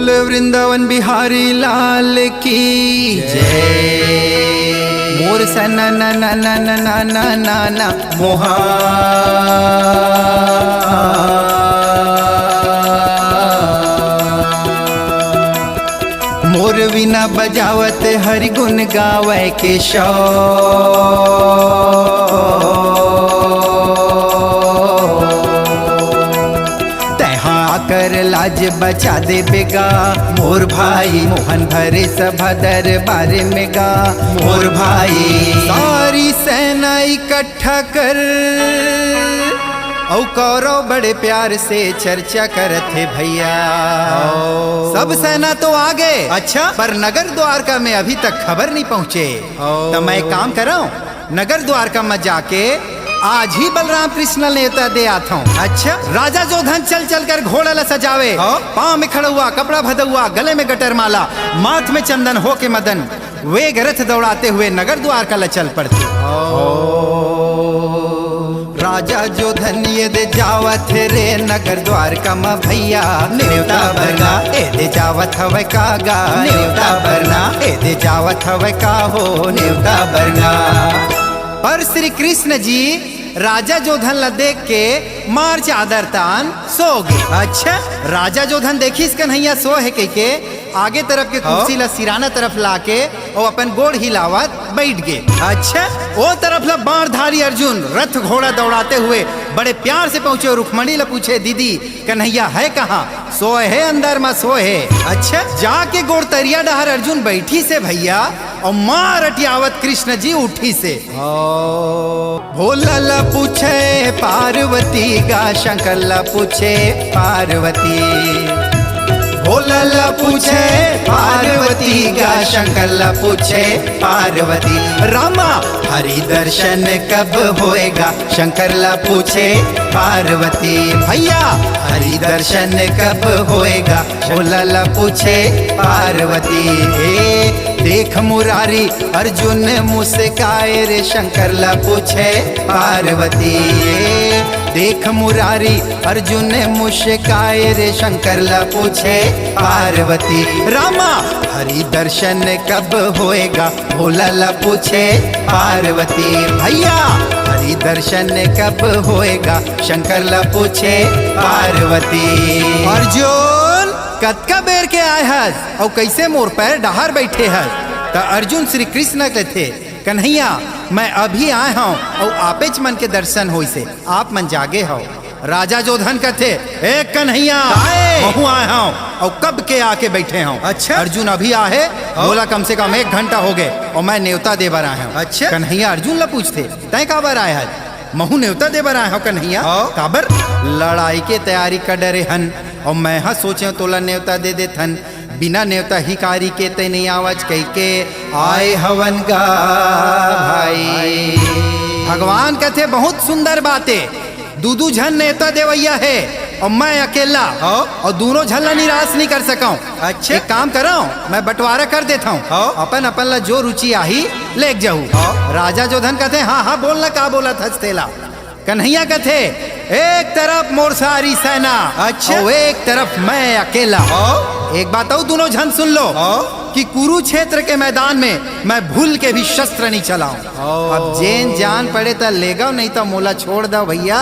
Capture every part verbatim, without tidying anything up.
वृंदावन बिहारी लाल की जय। मोर सना ना ना ना ना ना ना ना ना मोहा। मोर वीणा बजावत हरि गुण गावै के शौक। तैहा आकर लाज बचा देबे गा मोर भाई, मोहन भरे सभा दरबार में गा मोर भाई। सारी सेना इकट्ठा कर, अउ कौरव बड़े प्यार से चर्चा करत हे भैया। ओ। सब सेना तो आ गए, अच्छा। पर नगर द्वारका में अभी तक खबर नहीं पहुँचे। ओ। त मैं एक काम करौं, नगर द्वारका म जाके आज ही बलराम कृष्ण ल नेवता दे आथौं। अच्छा। राजा जोधन चल चल कर घोड़ा ल सजावे, हाँ। पाँव में खड़ा हुआ, कपड़ा भदा हुआ, गले में गटर माला, माथ में चंदन, होके मदन, वेग रथ दौड़ाते हुए नगर द्वारका ल चल पड़ते। ओ। राजा जोधन ये दे जावत हे रे नगर द्वारका म भैया, नेवता बरना ए दे जावत हवय का गा, नेवता बरना ए दे जावत हवय का हो, नेवता बरना। पर श्री कृष्ण जी राजा जोधन ला देख के मार चादर तान सो गे। अच्छा। राजा जोधन देखिस कन्हैया सो हे कहिके, आगे तरफ के हाँ। कुर्सी ला सिराना तरफ लाके अउ अपन गोड़ हिलावत बैठ गे। अच्छा। ओ तरफ ला बाणधारी अर्जुन रथ घोड़ा दौड़ाते हुए बड़े प्यार से पहुंचे अउ रुक्मणी ला पूछे, "दीदी, कन्हैया है कहाँ?" "सोए हे अंदर मा सोए हे।" अच्छा। जाके गोड़ तरिया डहर अर्जुन बैठिस हे भैया, अउ मार अटियावत कृष्ण जी उठिस हे। भोला ला पूछे पार्वती गा, शंकर ला पूछे पार्वती। भोला ला पूछे पार्वती गा, शंकर ला पूछे पार्वती। रामा, हरि दर्शन कब होएगा, शंकर ला पूछे पार्वती। भैया, हरि दर्शन कब होएगा, भोला ला पूछे पार्वती। ए, देख मुरारी अर्जुन मुस्काए रे, शंकर ला पूछे पार्वती। ए, देख मुरारी अर्जुन मुस्काए रे, शंकर ला पूछे पार्वती। रामा, हरि दर्शन कब होएगा, भोला ला पूछे पार्वती। भैया, हरि दर्शन कब होएगा, शंकर ला पूछे पार्वती। अर्जुन, कतका बेर के आए हस अउ कइसे मोर पैर डहार बइठे हस? त अर्जुन श्री कृष्ण कथे, कन्हैया, मैं अभी आए हंव अउ आपेच मन के दर्शन होइसे, आप मन जागे हव। राजा जोधन कथे, ए कन्हैया, काहे? महूं आए हंव अउ कब के आके बइठे हंव। अच्छा। अर्जुन अभी आहे, हाँ। मोला कम से कम एक घंटा होगे अउ मैं नेवता दे बर आए हंव। अच्छा। कन्हैया अर्जुन ला पूछथे, तैं काबर आए हस? महूं नेवता दे बर आए हंव कन्हैया। हाँ। काबर? लड़ाई के तैयारी कर डरे हन अउ मैं हा सोचेंव तोला नेवता दे देथन। बिना नेवता हिकारी के तैं नइ आवच कहिके आए हवन गा भाई। भगवान कथे, बहुत सुंदर बात ए। दू दू झन नेवता देवइया हे अउ मैं अकेला, हाँ। अउ दूनों झन ला निराश नइ कर सकंव। अच्छा। एक काम करंव, मैं बंटवारा कर देथंव। हाँ। अपन अपन ला जो रुचि आही, लेग जाहू। हाँ। राजा जोधन कथे, हाँ, हाँ, बोल ना, का बोलत हस तेला? कन्हैया कथे, एक तरफ मोर सारी सेना, अच्छा। अउ एक तरफ मैं अकेला। हाँ। एक बात अउ दूनों झन सुन लो हाँ। कि कुरुक्षेत्र के मैदान में मैं भूल के भी शस्त्र नइ चलांव। ओ। अब जेन जान पड़े त लेगव, नइ त मोला छोड़ दव भइया,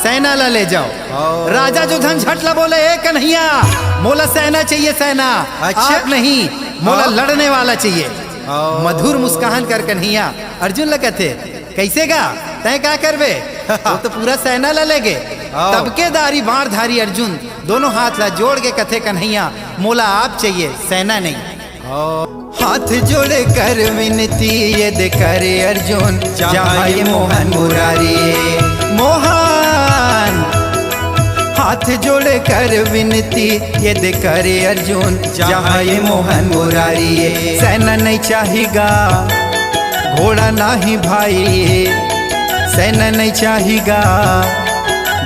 सेना ला ले जाव। ओ। राजा जोधन झट ला बोले, ए कन्हैया, मोला सेना चाहिए, सेना। अच्छा। आप नहीं, मोला ओ। लड़ने वाला चाहिए। ओ। मधुर मुस्कान कर कन्हैया अर्जुन ला कथे, कइसे गा? तैं का करबे? वो तो पूरा सेना ला लेगे। ओ। तब के दारी बाणधारी अर्जुन दूनों हाथ ला जोड़ के कथे, कन्हैया, मोला आप चाहिए, सेना नहीं। हाथ जोड़ कर विनती ये दे करे अर्जुन, जहाँ ये मोहन मुरारी। मोहन, हाथ जोड़ कर विनती ये दे करे अर्जुन, जहाँ ये मोहन मुरारी। सेना नहीं चाहिगा, घोड़ा नाही भाई, सेना नहीं चाहिगा,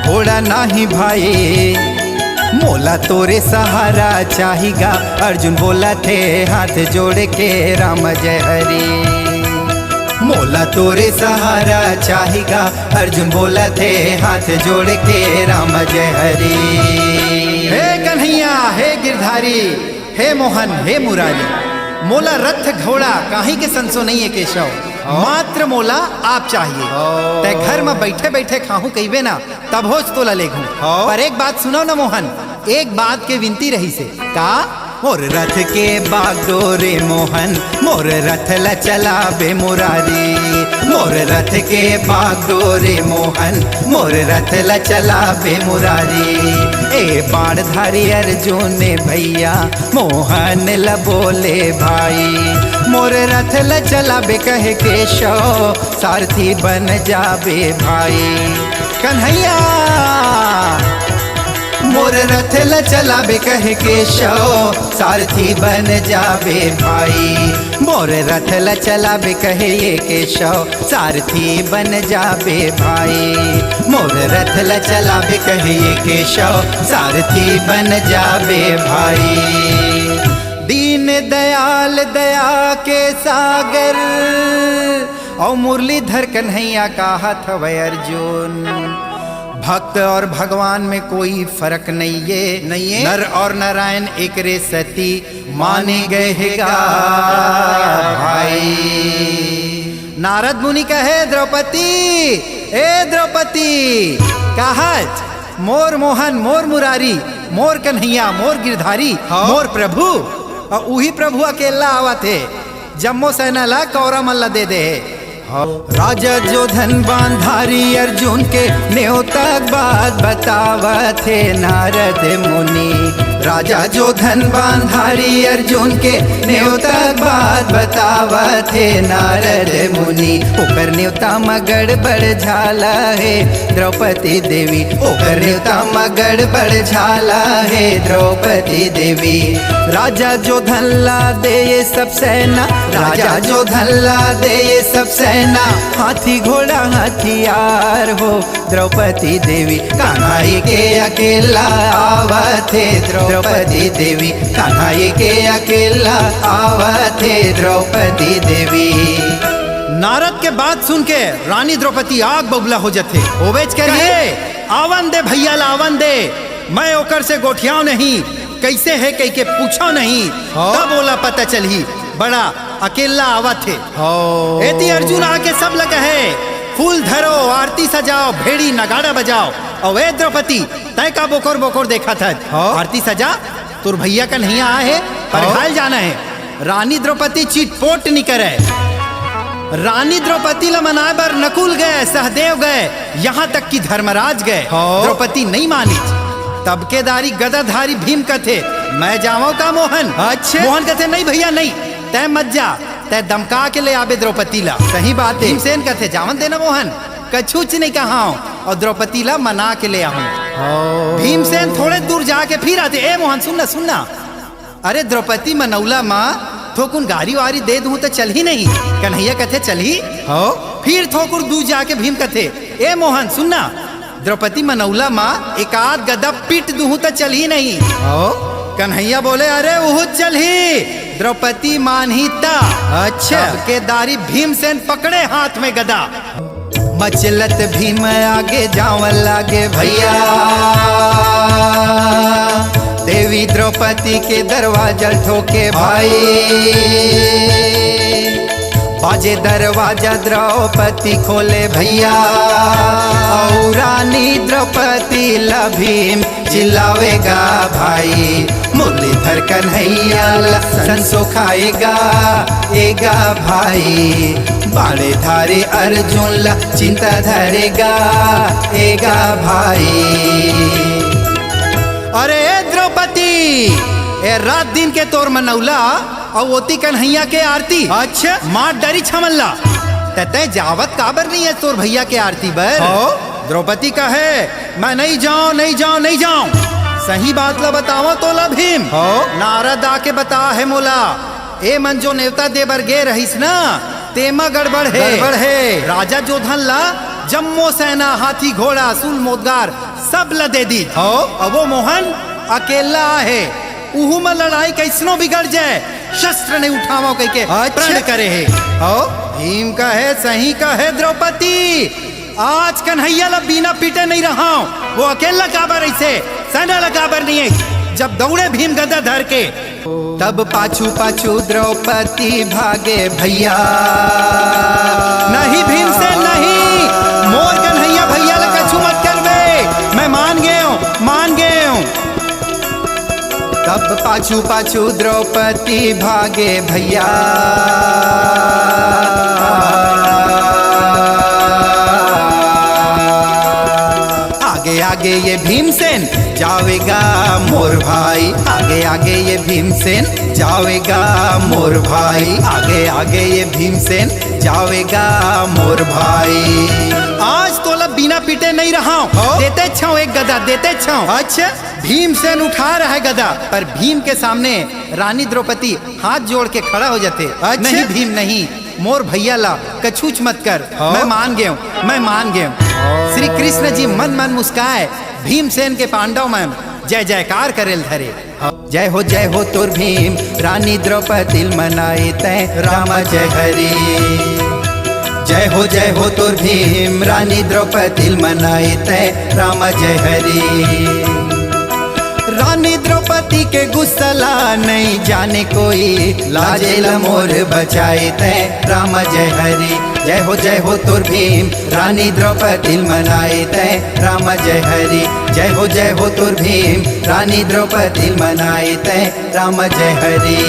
घोड़ा नाही भाई, मोला तोरे सहारा चाहिगा। अर्जुन बोलथे हाथ जोड़ के, राम जय हरि। मोला तोरे सहारा चाहिगा, अर्जुन बोलथे हाथ जोड़ के, राम जय हरि। हे कन्हैया, हे गिरधारी, हे मोहन, हे मुरारी, मोला रथ घोड़ा काहीं के संसो नइये केशव, मात्र मोला आप चाहिए। तैं घर म बइठे बइठे खाहूं कहिबे ना, तभोच तोला लेगहूं। पर एक बात सुनव ना मोहन, एक बात के विनती रहिसे। का? मोर रथ के बागडोरे मोहन, मोर रथ ल चलाबे मुरारी। मोर रथ के बागडोरे मोहन, मोर रथ ल चलाबे मुरारी। ए बाणधारी अर्जुन भइया, मोहन ल बोले भाई। मोर रथ ल चलाबे कहे केशव, सारथी बन जाबे भाई। कन्हैया, मोर रथ ल चलाबे कहे केशव, सारथी बन जाबे भाई। मोर रथ ल चलाबे कहे ये केशव, सारथी बन जाबे भाई। मोर रथ ल चलाबे कहे ये केशव, सारथी बन जाबे भाई। दीन दयाल दया के सागर अउ मुरलीधर कन्हैया काहत हवय अर्जुन, भक्त और भगवान में कोई फरक नइये, नइये। नर और नारायण एकरे सती माने गए हे गा भाई। नारद मुनि कहे, द्रौपदी, ए द्रौपदी, काहत मोर मोहन, मोर मुरारी, मोर कन्हैया, मोर गिरधारी, हाँ। मोर प्रभु, अउ उही प्रभु अकेला आवत हे, जम्मो सेना ला कौरव मन ला दे दे हे। राजा जोधन बांधारी अर्जुन के नेवता के बात बतावत हे नारद मुनि। राजा जोधन बांधारी अर्जुन के नेवता के बात बतावत हे नारद मुनि। ओकर नेवता म गड़बड़ झाला हे द्रौपदी देवी, ओकर नेवता म गड़बड़ झाला हे द्रौपदी देवी। राजा जोधन ला दे ये सब सेना, राजा जोधन ला दे ये सब सेना, हाथी घोड़ा हथियार हो। द्रौपदी देवी कान्हा के अकेला आवत हे, द्रौपदी देवी कान्हा के अकेला आवत हे, द्रौपदी देवी। नारद के बात सुन के रानी द्रौपदी आग बबूला हो जथे। होबेच करिहे, आवन दे भइया ला, आवन दे, मैं ओकर से गोठियाव नहीं, कइसे हे कहिके पूछव नहीं, हाँ। तब ओला पता चलही, बड़ा अकेला आवत हे। हाँ। एती अर्जुन आके सब ल कहे, फूल धरो, आरती सजाव, भेड़ी नगाड़ा बजाव, अउ ए द्रौपदी, तैं का बोकोर बोकोर देखत हस? हाँ। आरती सजा, तोर भइया कन्हैया आए हे, हाँ। परघाय ल जाना हे। रानी द्रौपदी चिटपोट नइ करे। रानी द्रौपदी ल मनाए बर नकुल गए, सहदेव गए, यहाँ तक कि धर्मराज गए, हाँ। द्रौपदी नइ मानिस। तब के दारी गदाधारी भीम कथे, मैं जावंव का मोहन? अच्छा। मोहन कथे, नहीं भइया नहीं, तैं मत जा, तैं दमका के ले आबे द्रौपदी ला। सही बात हे। भीमसेन कथे, जावन दे ना मोहन, कछुच नइ कहंव, अउ द्रौपदी ला मना के ले आहूं। हाँ। भीमसेन थोड़े दूर जाके फिर आथे, ए मोहन सुन ना, सुन ना, अरे द्रौपदी मनउला म थोकुन गारी वारी दे दूं त चलही नहीं? कन्हैया कथे चलही। हाँ। फिर थोकुन दूर जाके भीम कथे, ए मोहन सुन ना, द्रौपदी मनउला म एकाध गदा पीट दूं त चलही नहीं? हाँ। कन्हैया बोले, अरे उहू चलही, द्रौपदी मानही त। अच्छा। तब के दारी भीमसेन पकड़े हाथ में गदा। मचलत भीम आगे जावन लागे भइया, देवी द्रौपदी के दरवाजा ठोके भाई। बाजे दरवाजा द्रौपदी खोले भइया, अउ रानी द्रौपदी ला भीम चिल्लावे गा भाई, मुरलीधर कन्हैया ला संसो खाए गा, ए गा भाई, बाणधारी अर्जुन ला चिंता धरे गा, ए गा भाई। अरे ए द्रौपदी, ए रात दिन के तोर मनउला अउ ओती कन्हैया के आरती। अच्छा। मार डरी छमन ला। त तैं जावत काबर नइ हे तोर भइया के आरती बर? हाँ। द्रौपदी कहे, मैं नइ जावंव, नइ जावंव, नइ जावंव। सही बात ला बतावंव तोला भीम। हाँ। नारद आके बताए हे मोला, ए मन जो नेवता दे बर गे रहिस ना, तेमा गड़बड़ हे। गड़बड़ हे। राजा जोधन ला जम्मो सेना, हाथी घोड़ा, सूल मोदगार, सब ला दे दीस। हाँ। अउ वो मोहन अकेला आहे। उहू म लड़ाई कइसनो बिगड़ जाए, शस्त्र नइ उठावंव कहिके अच्छा। प्रण करे हे। हाँ। भीम कहे, सही कहे द्रौपदी, आज कन्हैया ला बिना पीटे नइ रहंव। वो अकेला काबर अइसे, सेना ला काबर नइ हे? जब दउड़े भीम गदा धर के, तब पाछू पाछू द्रौपदी भागे भैया। नहीं भीमसेन नहीं, मोर कन्हैया भैया ला कछु मत करबे। मैं मान गेंव, मान गेंव। तब पाछू पाछू द्रौपदी भागे भैया। आगे आगे ये भीमसेन जावेगा मोर भाई, आगे आगे ये भीमसेन जावेगा मोर भाई, आगे आगे ये भीमसेन जावेगा मोर भाई। आज तोला बिना पीटे नहीं रहा हूँ। हो? देते छाव एक गदा, देते छाव। अच्छा। भीमसेन उठा रहा है गदा, पर भीम के सामने रानी द्रौपदी हाथ जोड़ के खड़ा हो जाते। अच्छा। नहीं भीम नहीं, मोर भैया ला कछूच मत कर। हाँ। मैं मान गेंव, मैं मान गेंव। श्री कृष्ण जी मन मन मुस्काए, भीमसेन के पांडव मन जय जयकार करेल धरे। जय हो जय हो तोर भीम, रानी द्रौपदी ल मनाए तै राम जय हरि। जय हो जय हो तोर भीम, रानी द्रौपदी ल मनाए तै राम जय हरि। रानी द्रौपदी के गुस्सा ला नहीं जाने कोई, लाजे ल मोर बचाए तै राम जय हरि। जय हो जय हो तोर भीम, रानी द्रौपदी ल मनाए तै राम जय हरि। जय हो जय हो तोर भीम, रानी द्रौपदी ल मनाए तै राम जय हरि।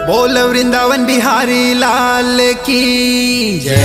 बोल वृंदावन बिहारी लाल की जय।